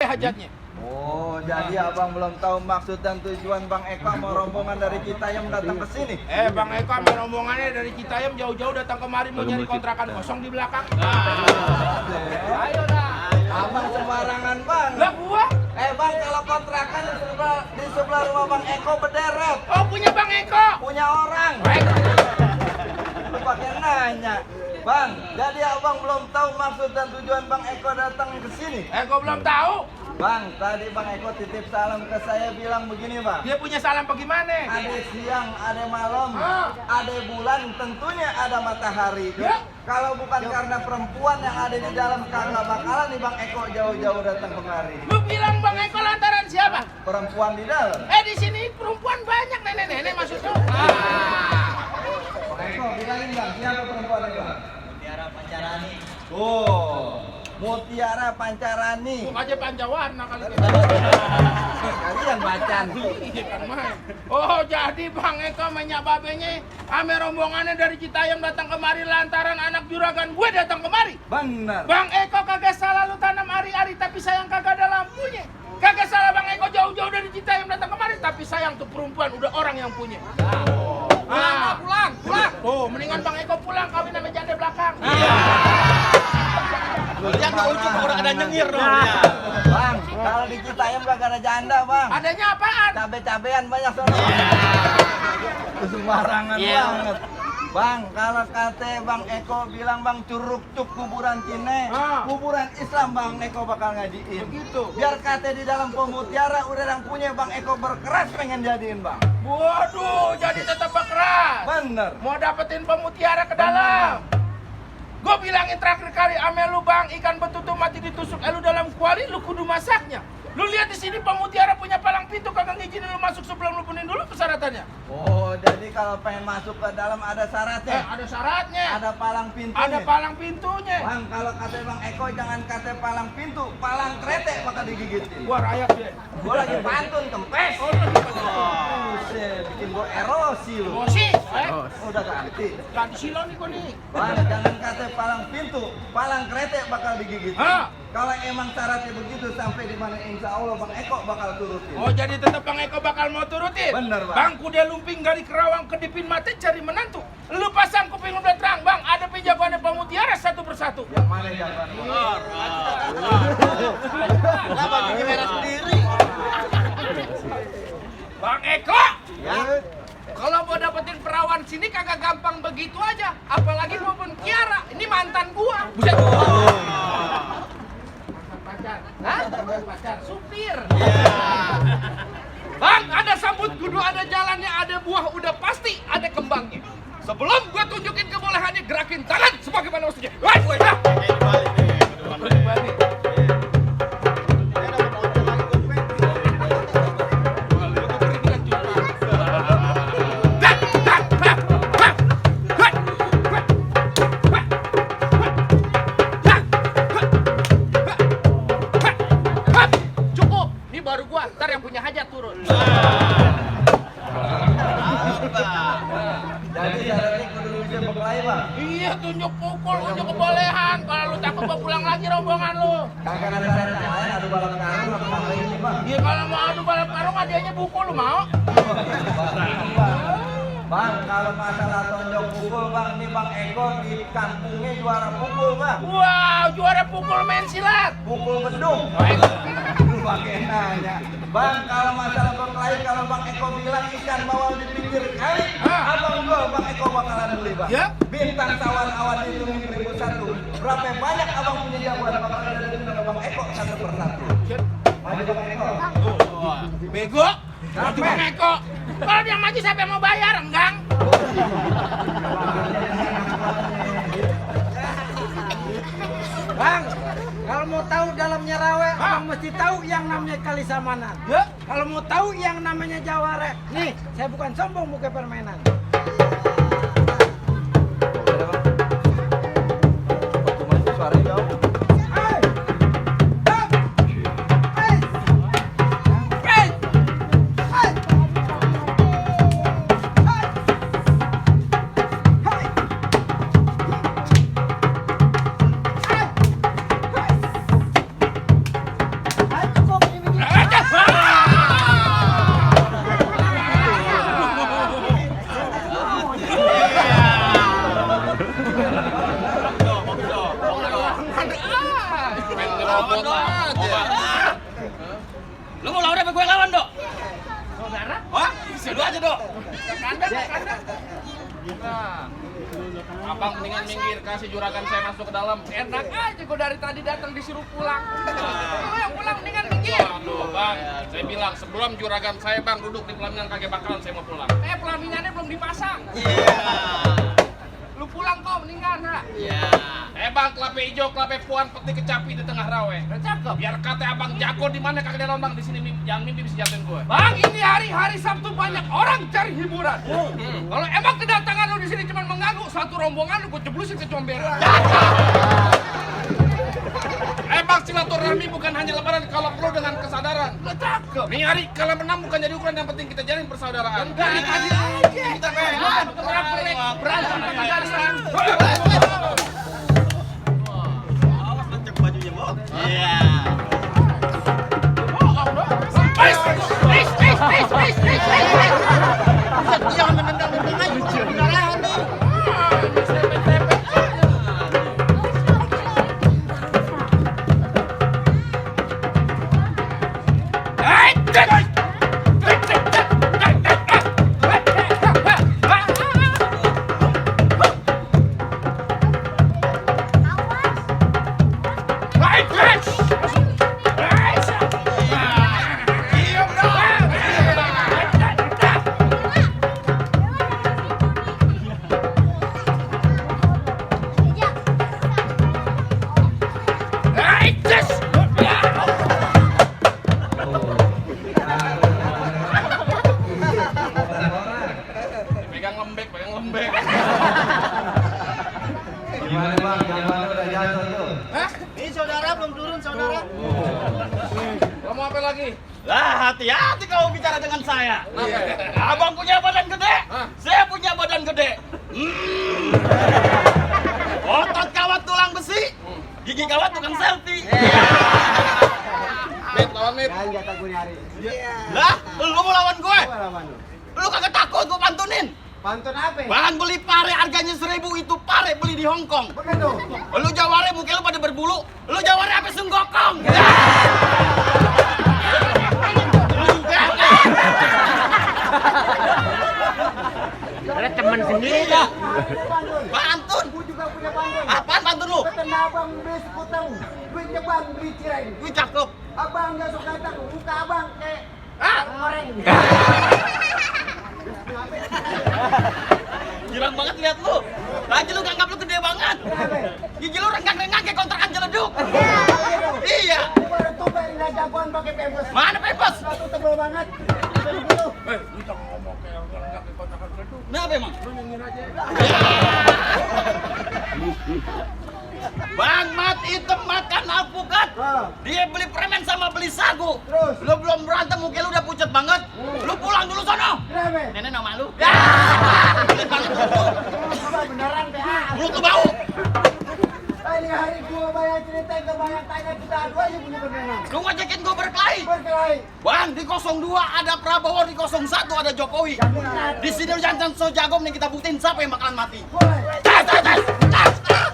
hajatnya. Oh, jadi abang belum tahu maksud dan tujuan Bang Eko mau rombongan dari Citayam datang ke sini? Bang Eko sama rombongannya dari Citayam jauh-jauh datang kemari mau nyari kontrakan kosong di belakang. Ayo dah. Abang sembarangan bang. Lah gua? Bang, kalau kontrakan di sebelah rumah Bang Eko berderet. Oh, punya Bang Eko. Punya orang. Lu pakai nanya. Bang, jadi abang belum tahu maksud dan tujuan Bang Eko datang ke sini? Gua belum tahu. Bang, tadi Bang Eko titip salam ke saya bilang begini bang. Dia punya salam bagaimana? Ada siang, ada malam, ada bulan, tentunya ada matahari. Ya. Kalau bukan karena perempuan yang ada di dalam, kagak bakalan nih Bang Eko jauh-jauh datang kemari. Lu bilang Bang Eko lantaran siapa? Perempuan di dalam. Di sini perempuan banyak, nenek-nenek maksud lu. Bang Eko, bilangin bang, siapa perempuan itu? Mutiara Pancarani. Mutiara Pancarani. Bukan aja pancawarna kali ini. Kalian bacan. Iya kan main. Oh, jadi Bang Eko menyak babenya ame rombongannya dari Citayam datang kemari lantaran anak juragan gue datang kemari. Bener. Bang Eko kagak salah lu tanam ari-ari tapi sayang kagak ada lampunya. Kagak salah Bang Eko jauh-jauh dari Citayam datang kemari tapi sayang tuh perempuan udah orang yang punya. Pulang. Oh, mendingan Bang Eko pulang kawin sama janda belakang. Yang ke ujung orang ada nyengir dong. Bang, kalau di Citayam kagak ada janda bang. Adanya apaan? Cabe-cabean banyak soalnya. Sembarangan banget. Bang, kalau kata Bang Eko bilang Bang curug cuk kuburan Cine, kuburan Islam Bang Eko bakal ngajiin. Begitu. Biar kata di dalam pemutiara udah yang punya Bang Eko berkeras pengen jadiin Bang. Waduh, jadi tetap keras. Bener. Mau dapetin pemutiara ke dalam. Gue bilangin terakhir kali ame lu bang, ikan betutu mati ditusuk lu dalam kuali, lu kudu masaknya. Lu lihat di sini pemutiara punya palang pintu, kagak ngizinin lu masuk sebelum lu penuhin dulu persyaratannya. Oh, jadi kalau pengen masuk ke dalam ada syaratnya? Ada syaratnya. Ada palang pintunya? Ada palang pintunya. Bang, kalau kata Bang Eko jangan kata palang pintu, palang krete bakal digigitin. Wah, rayak deh. Gua lagi pantun kempes. Oh, lu gimana? Buset, bikin gua erosi lu. Bosi, Udah ganti. ganti silon nih gua nih. Bang, jangan kata palang pintu, palang krete bakal digigitin. Kalau emang syaratnya begitu sampai di mana insya Allah Bang Eko bakal turutin. Oh, jadi tetap Bang Eko bakal mau turutin? Bener, Bang. Bang, kuda lumping dari Kerawang ke Dipin Mate cari menantu. Lu pasang kuping udah terang, Bang. Ada penjagoannya pemutiara satu persatu. Yang mana jawaban? Kenapa gigi merah sendiri? Bang Eko! Ya. Kalau mau dapetin perawan sini kagak gampang begitu aja. Apalagi mau Kiara. Ini mantan gua. Buset. Mantan pacar. Hah? Mantan pacar. Supir. Bang, ada sambut kudu, ada jalannya, ada buah udah pasti ada kembangnya. Sebelum gua tunjukin kebolehannya, gerakin tangan sebagaimana mestinya. Wah, balik. Cukup, ini baru gua, ntar yang punya hajat turun. Jadi syaratnya kudu bisa berkelahi Bang. Iya, tunjuk pukul, tunjuk kebolehan. Kalau lu takut gua pulang lagi rombongan lu. Kagak ada syarat yang lain, adu balap karung apa ini Bang. Iya, kalau mau adu balap karung hadiahnya buku, lu mau? Bang, kalau masalah tonjok pukul Bang, ini Bang Eko di kampungnya juara pukul Bang. Wow, juara pukul main silat. Pukul bedung. Lu pakai nanya. Bang, kalau masalah berkelahi, kalau Bang Eko bilang ikan bawal di pinggir kali, abang jual Bang Eko bakalan beli Bang. Ya. Bintang tawar-awan itu 1001. Berapa banyak abang punya jagoan bakalan ada di Bang Eko satu persatu. Maju Bang Eko. Bego. Maju Bang Eko. Kalau yang maju siapa yang mau bayar? Enggang. Bang, kalau mau tahu dalamnya rawe, abang mesti tahu yang namanya Kalisamanan. Ya. Kalau mau tahu yang namanya Jaware, nih, saya bukan sombong bukan permainan. Suara jauh. aja, Dok. Kandang. Nah, abang mendingan minggir, kasih juragan saya masuk ke dalam. Enak aja gua dari tadi datang disuruh pulang. Lu yang pulang mendingan minggir. Aduh bang, saya bilang sebelum juragan saya bang duduk di pelaminan kagak bakalan saya mau pulang. Pelaminannya belum dipasang. Lu pulang kok mendingan ha. Bang, kelapa hijau, kelapa puan, peti kecapi di tengah rawe. Cakep. Biar kata abang jago di mana kagak dalam bang di sini yang mimpi bisa jatuhin gue. Bang, ini hari Sabtu banyak orang cari hiburan. Kalau emang kedatangan lu di sini cuma mengganggu satu rombongan, lu gue jeblusin ke comberan. Bang, silaturahmi bukan hanya lebaran kalau perlu dengan kesadaran. Cakep. Nih hari kalau menang bukan jadi ukuran, yang penting kita jalin persaudaraan. Dari tadi aja. Kita berantem kesadaran. Jangan menendang-nendang aja. Beneran nih. Pegang lembek. Gimana bang, gambar udah jatuh tuh? Hah? Ini saudara belum turun, saudara. Kamu apa lagi? Lah, hati-hati kalau bicara dengan saya. Iya. Abang punya badan gede, Hah? saya punya badan gede. Otot kawat tulang besi, gigi kawat tukang selfie. Mit, lawan Mit. Jangan jatah gue nyari. Lah, lu mau lawan gue? Apa lawan lu? Lu kagak takut gue pantunin? Pantun apa? Bang, beli pare harganya 1.000, itu pare beli di Hongkong. Begitu. Lu jaware muka lu pada berbulu, lu jaware apa sunggokong? Ada teman sendiri dah. Pantun. Gue juga punya pantun. Apaan pantun lu? Kata abang beli sekutang, duitnya bang beli cireng. Wih cakep. Abang gak suka datang, muka abang kayak goreng. Girang banget lihat lu. Lagi lu nganggap lu gede banget. Gigi lu renggang-renggang kayak kontrakan jeleduk. Iya. Gue baru tuh pengen jagoan pakai pempes. Mana pempes? Satu tebel banget. Jadi gitu. Lu jangan ngomong kayak orang nggak ke kontrakan gedung. Kenapa emang? Lu nyengir aja. Bang, mat hitam makan alpukat. Dia beli permen sama beli sagu. Terus? Lu belum berantem, muka lu udah pucet banget. Lu pulang dulu sono. Kenapa? Nenek nama lu. Ya. Pucet banget lu. Apa beneran PA? Mulut lu bau. Ini hari gua banyak cerita, gak banyak tanya, kita adu aja punya kemenangan. Lu ngajakin gua berkelahi. Berkelahi. Bang, di 02 ada Prabowo, di 01 ada Jokowi. Di sini jangan so jago nih, kita buktiin siapa yang bakalan mati. Boleh. Tas, tas, tas, tas.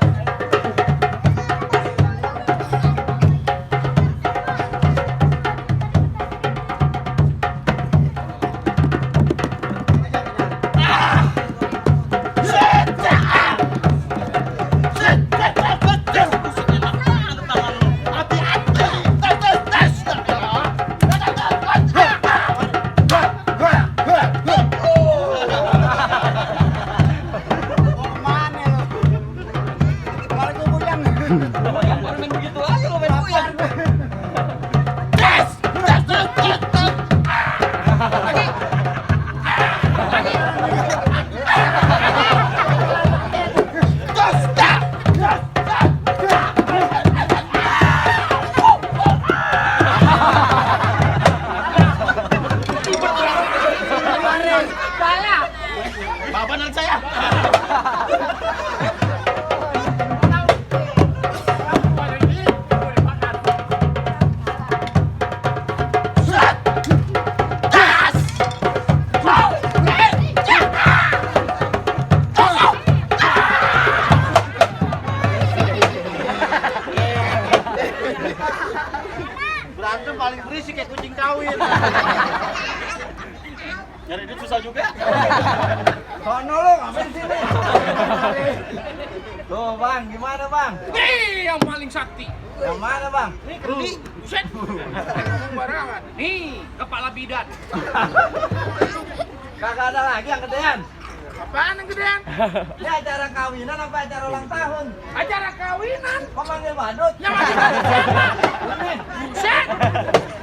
Bapak anak saya. Berantem paling berisik kayak kucing kawin. Nyari duit susah juga. Sono lu ngapain sini? Tuh bang, gimana bang? Nih yang paling sakti. Yang mana bang? Nih kerdi, buset. Ngomong barangan. Nih kepala bidan. Kagak ada lagi yang gedean. Apaan yang gedean? Ini acara kawinan apa acara ulang tahun? Acara kawinan. Kok manggil badut? Yang masih baru siapa? Ini. Buset.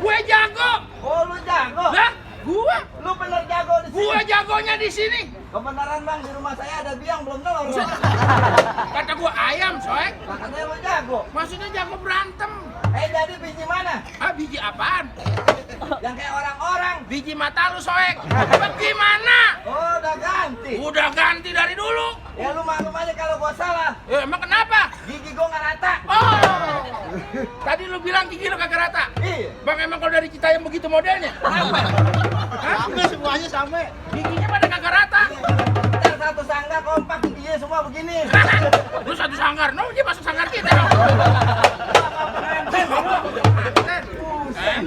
Gue jago. Oh lu jago? Lah, gue. Lu bener jago di sini? Gue jagonya di sini. Kebenaran bang, di rumah saya ada biang belum telur. Kata gue ayam, soek. Makanya lu jago. Maksudnya jago berantem. Jadi biji mana? Ah, biji apaan? Yang kayak orang-orang. Biji mata lu, soek. Bagaimana? Oh udah ganti. Udah ganti dari dulu. Ya lu maklum aja kalau gua salah. Emang kenapa? Gigi gua nggak rata. Oh, tadi lu bilang gigi lu kagak rata. Iya. Bang, emang kalau dari Citayam begitu modelnya? Apa? Hah? Semuanya sama. Giginya pada kagak rata. Ntar satu sangga kompak giginya semua begini. Lu satu sanggar, no, dia masuk sanggar kita dong. Pengantin.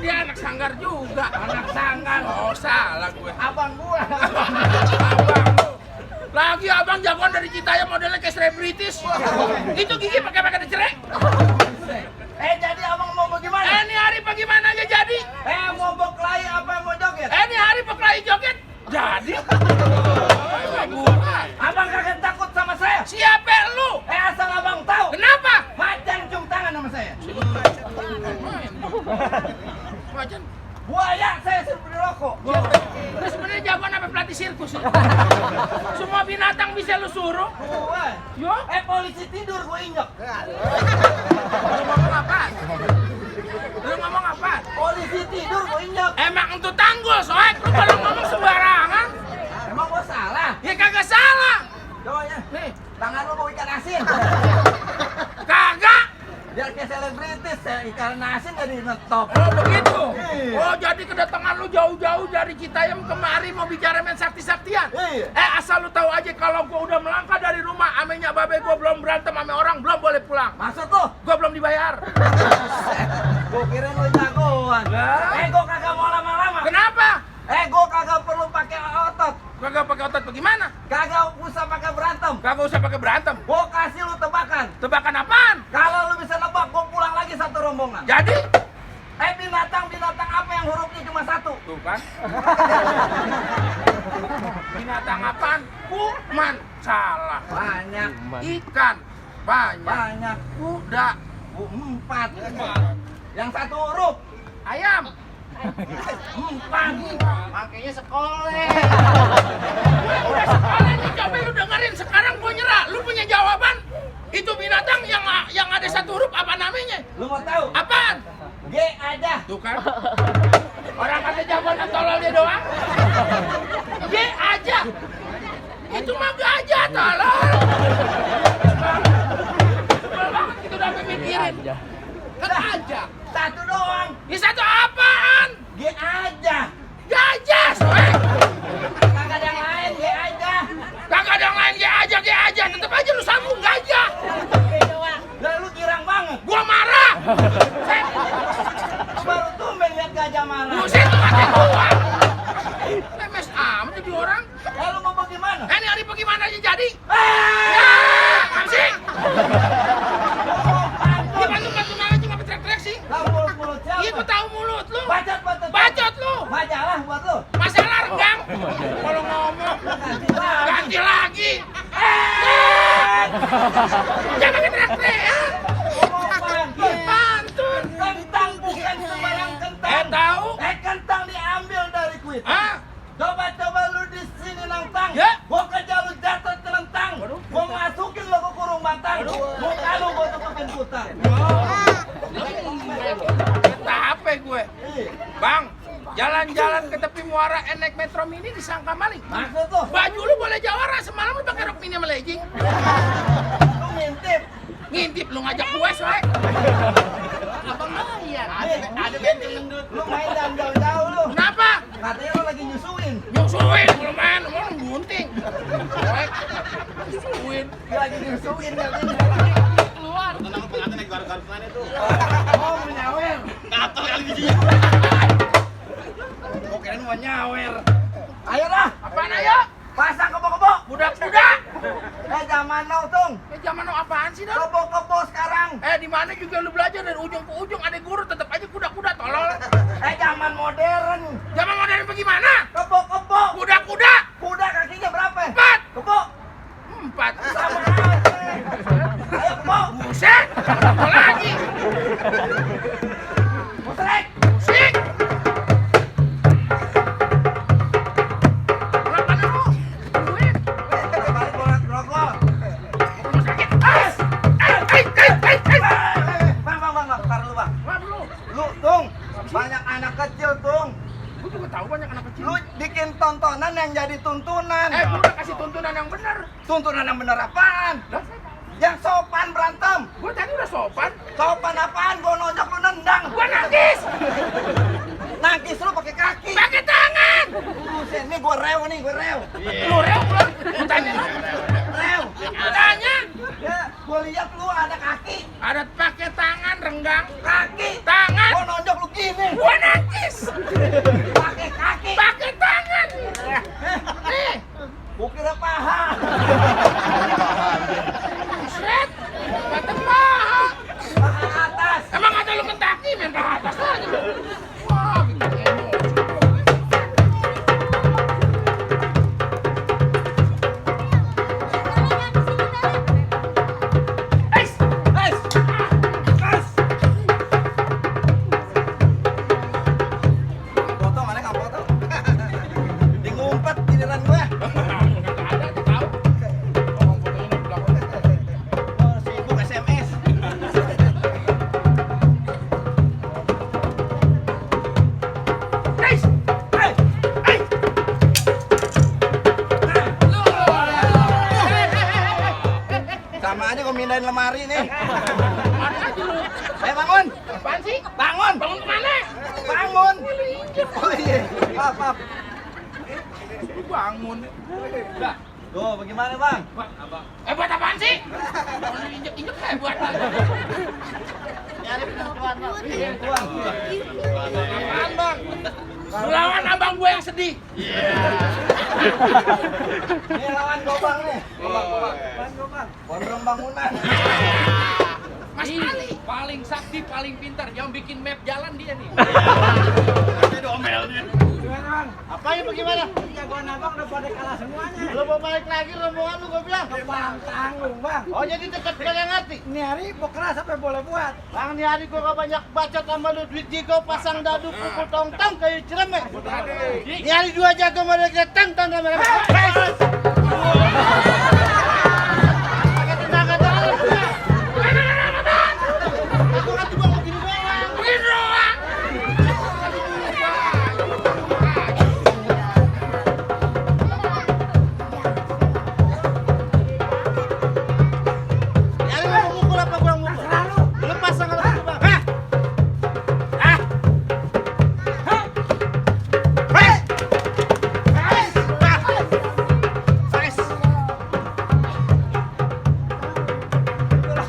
Dia anak sanggar juga. Anak sanggar. Oh, salah gue. Abang gua. Abang lu. Lagi abang jagoan dari Citayam modelnya kayak selebritis. Itu gigi pakai dicerek. Jadi abang mau bagaimana? Ini hari bagaimana aja jadi? Mau berkelahi apa mau joget? Ini hari berkelahi joget. Jadi. Abang kagak takut sama saya? Siapa lu? Asal abang tahu. Kenapa? Macan cium tangan sama saya. Macan. Buaya saya suruh beli rokok. Lu sebenarnya jagoan apa pelatih sirkus? Semua binatang bisa lu suruh. Buaya. Yo. Polisi tidur gua injek. Lu ngomong apa? Lu ngomong apa? Polisi tidur gua injek. Emang untuk tanggul, soek. Lu kalau ngomong sembarangan. Emang gua salah? Ya kagak salah. Coba ya. Nih, Tangan lu mau ikan asin. kagak. Biar kayak selebritis, ikan asin jadi netop. Oh begitu. Iya. Oh jadi kedatangan lu jauh-jauh dari Citayam kemari mau bicara main sakti-saktian. Iya. Asal lu tahu aja kalau gua udah melangkah dari rumah, amenya babe gua belum berantem sama orang, belum boleh pulang. Maksud tuh? Gua belum dibayar. Gua kira lu jagoan. Lah? Gua kagak mau lama-lama. Kenapa? Gua kagak perlu pakai otot. Kagak pakai otot bagaimana? Kagak usah pakai berantem. Kagak usah pakai berantem. Gua kasih lu tebakan. Tebakan apaan? Kalau lu bisa nebak, gua pulang lagi satu rombongan. Jadi? Binatang apa yang hurufnya cuma satu? Tuh kan? Binatang apaan? Kuman. Salah. Banyak. Ikan. Banyak. Banyak. Kuda. Empat. Yang satu huruf. Ayam. Empat. Makanya sekolah. Udah sekarang nih, coba lu dengerin. Sekarang gua nyerah. Lu punya jawaban? Itu binatang yang ada satu huruf apa namanya? Lu mau tahu? Apaan? G aja. Tuh kan? Orang kata jawaban tolol dia doang. G aja. Itu mah gajah tolol. Sebel banget gitu udah mikirin. Kan aja. Satu doang. Ini satu apaan? G aja. Gajah, soek. Kagak ada yang lain. G aja. Kagak ada yang lain, G aja. Tetep aja lu sambung gajah. Lah lu girang banget. Gua marah. Lu baru tumben lihat gajah marah. Buset tuh kata gua. Lemes amat jadi orang. Lu mau bagaimana? Ini hari bagaimana aja jadi? Eh! Ya, Mamsing. Gimana aja cuma teriak-teriak sih? Lah mulut siapa? Iya, gua tahu mulut lu. Bacot. Bacot lu. Majalah buat lu. Masalah renggang. Kalau ngomong ganti lagi. Jangan teriak-teriak. Pantun. Kentang bukan sembarang kentang. Tahu? Kentang diambil dari kuit. Ah, Coba lu di sini nantang. Ya. Gua kejar lu jatuh telentang. Gua masukin lu ke kurung batang. Muka lu gua tutupin putang. kita HP gue. Bang, jalan-jalan ke tepi muara naik metro mini disangka maling. Maksud tuh? Baju lu boleh jawara, semalam lu pakai rok mini sama legging. Lu ngintip. Ngintip lu ngajak gue, soek. Abang bayar. Ada benteng gendut. Lu main dan jauh-jauh lu. Kenapa? Katanya lu lagi nyusuin. Nyusuin, belum main, mau gunting. Soek, nyusuin. Dia lagi nyusuin katanya. Keluar. Tenang pengantin naik garuk-garukan itu. Oh, mau nyawer. Gatel kali bijinya. Gua kirain mau nyawer. Ayo dah. Apaan ayo? Pasang kebo-kebo. Kuda-kuda. Zaman now, Tung. Zaman now apaan sih, Dong? Kebo-kebo sekarang. Di mana juga lu belajar dari ujung ke ujung ada guru tetap aja kuda-kuda tolol. Zaman modern. Zaman modern bagaimana? Kebo-kebo. Kuda-kuda. Kuda kakinya berapa? 4. Kebo. 4. Sama aja. Ayo kebo. Buset. Apa lagi? Musrek. Musik. Berapa lu? Duit. Balik bola rokok. Rumah sakit. Bang, tar lu bang. Wah, lu. Lu, Tung, banyak anak kecil, Tung. Gua juga tahu banyak anak kecil. Lu bikin tontonan yang jadi tuntunan. Gua udah kasih tuntunan yang benar. Tuntunan yang bener apaan? Lah, Yang sopan berantem. gua tadi udah sopan. Sopan apaan? Gua nonjok lu nendang. Gua nangis. Nangkis lu pakai kaki. Pakai tangan. Buset, nih gua rew nih, gua rew. Lu reo belum? Gua tanya lu. Rew. Gua tanya. Ya, gua lihat lu ada kaki. Ada pakai tangan renggang. Kaki. Tangan. Gua nonjok lu gini. Gua nangis. Pakai kaki. Pakai tangan. Nih. Gua kira paha. Buset. Kata paha. Paha atas. Emang ada lu Kentucky main paha atas aja. Wah, bikin emosi. Foto mana nggak foto? Di ngumpet giliran gue. Nggak ada, dia tahu. Ngomong fotonya di belakang. Oh, sibuk SMS. Guys, Hey, hey. Sama aja gue mindahin lemari nih. mana aja lu? Ayo bangun, Apaan sih? bangun, Bangun kemana? bangun. Oh iya, maaf. Lu bangun. Udah. Tuh, bagaimana bang? Buat apaan sih? Kalau injek-injek buat. Nyari penentuan, Bang. Tuang. Apaan, Bang? Lu lawan abang gue yang sedih. Ini lawan gobang nih. Gobang. Gondrong bangunan. Mas Ali. Paling sakti, paling pintar, yang bikin map jalan dia nih. Bang, Apa ya bagaimana? jagoan abang udah pada kalah semuanya. Lu mau balik lagi rombongan lu gua bilang. Bang, tanggung bang. Oh jadi tetap kalian ngerti. Ini hari pokoknya sampai boleh buat. Bang di hari gua gak banyak bacot sama lu duit jigo pasang dadu pukul tong-tong kayu ceremek. Ini hari 2 jago mereka tentang sama mereka. Pakai tenaga dalam. Aku kan cuma mau gini doang. Begini doang. Hari mau mukul apa gua mukul? Lu pasang sama aku bang. Hah? Hah? Hah? Hah?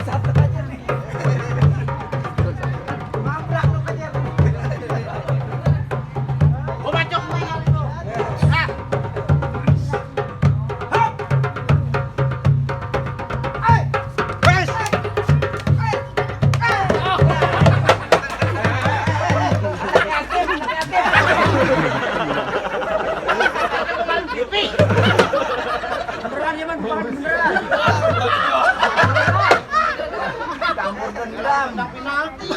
Satu aja nih. Mabrak lu kejar. Gua bacok lu kali lu. Hah? Wes. Beneran ya bang, bukan beneran. Campur dendam. Penalti.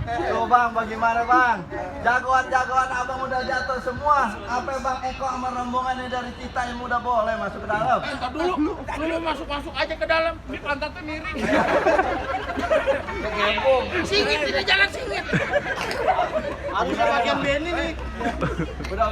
Tuh bang, bagaimana bang? Jagoan-jagoan abang udah jatuh semua. Apa bang Eko sama rombongannya dari Cita yang udah boleh masuk ke dalam? Entar dulu. Lu masuk-masuk aja ke dalam. Ini pantatnya miring. Singit, tidak jalan singit. Harus bagian Benny nih. Udah